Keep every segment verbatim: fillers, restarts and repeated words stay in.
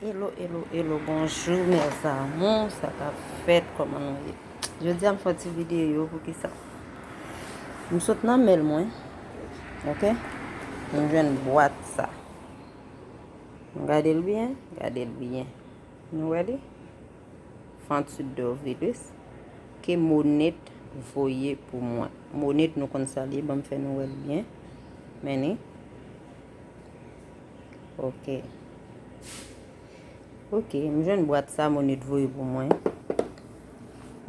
Hello, hello, hello, bonjou mes amours, sa k ap fèt, kòman nou ye? Jodi a m fè yon ti videyo, poukisa? M sot nan mail mwen, ok? M jwenn bwat sa. M gade l byen, gade l byen. Nou wè li? Fantudovirus ke Monét voye pou mwen. Monét nou konn sa l ye, ban m fè nou wè l byen. Men ni. Ok. Ok, m jwenn bwat sa Monét voye pou mwen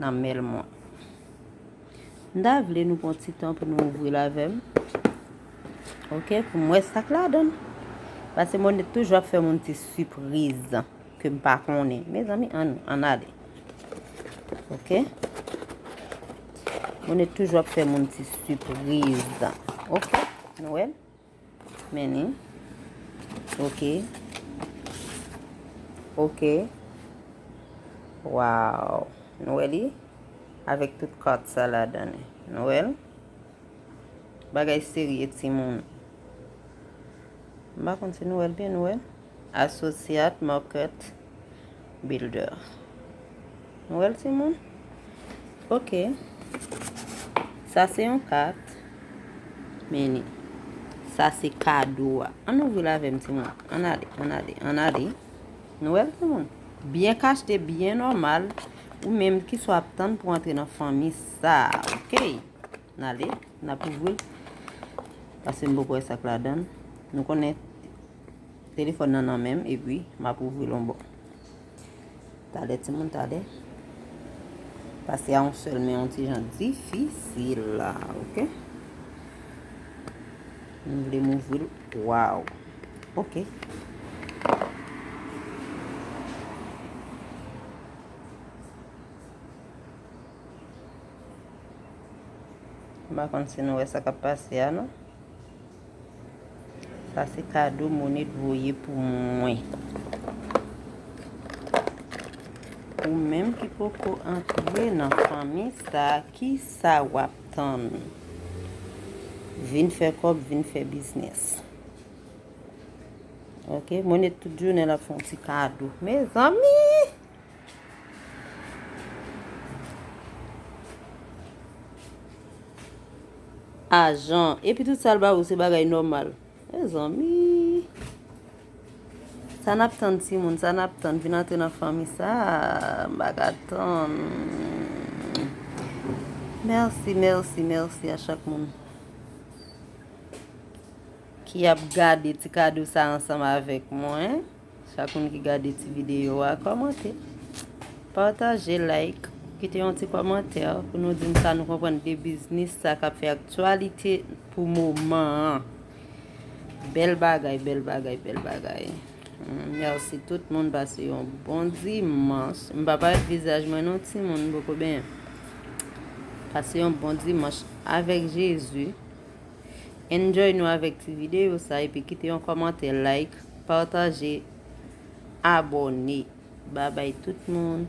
nan mail mwen. M ta vle nou pran ti tan pou nou ouvri l avè m. Ok, pou m wè sa k ladan l. Paske Monét toujou ap fè moun ti sipriz ke m pa konnen. Mezanmi, ann, ann ale. Ok? Monét toujou ap fè moun ti sipriz. Ok? Nou wè l? Men ni. Ok. Ok. Waw. Nou wè li? Avèk tout kat sa ladan li. Nou wè l? Bagay serye, timoun. M pa konn si nou wè l byen, nou wè l? Associate Market Builder. Nou wè l, timoun? Ok. Sa se yon kat. Men ni. Sa se kado a. Ann ouvri l avè m, timoun. Ann ale, ann ale, ann ale. Nou wè l, timoun? Byen kachte, byen nòmal. Ou menm ki swa ap tann pou antre nan fanmi sa a, ok? N ale, n ap ouvri l. Paske m poko wè sa k ladan l. Nou konnen telefòn nan nan men m, epi m ap ouvri l yon bò. Talè, timoun, talè. Paske a yon sèl men yon ti jan difisil la, ok? M vle m ouvri l. Waw. Ok. M pa konn si nou wè sa k ap pase a, non. Sa se kado Monét voye pou mwen. Ou menm ki poko antre nan fanmi sa, kisa w ap tann? Vin fè kòb, vin fè biznis. Ok, Monét tout jounen l ap fè yon ti kado. Mezanmi! Ajan. Epi tout sa l ba ou se bagay nòmal. Mezanmi. Sa n ap tann, timoun, sa n ap tann? Vin antre nan fanmi sa, m pa ka tann. Mèsi, mèsi, mèsi a chak moun ki ap gade ti kado sa ansanm avèk mwen. Chak moun ki gade ti videyo a, kòmante, pataje, like, kite yon ti kòmantè pou nou di m sa nou konprann de biznis sa k ap fè aktyalite pou moman an. Bèl bagay, bèl bagay, bèl bagay. Mm, mèsi tout moun, pase yon bon dimanch. M pa parèt vizaj mwen non, timoun, m poko benyen. Pase yon bon dimanch avèk Jezi. Enjoy nou avèk ti videyo sa, epi kite yon kòmantè, like, pataje, abòne. Babay tout moun.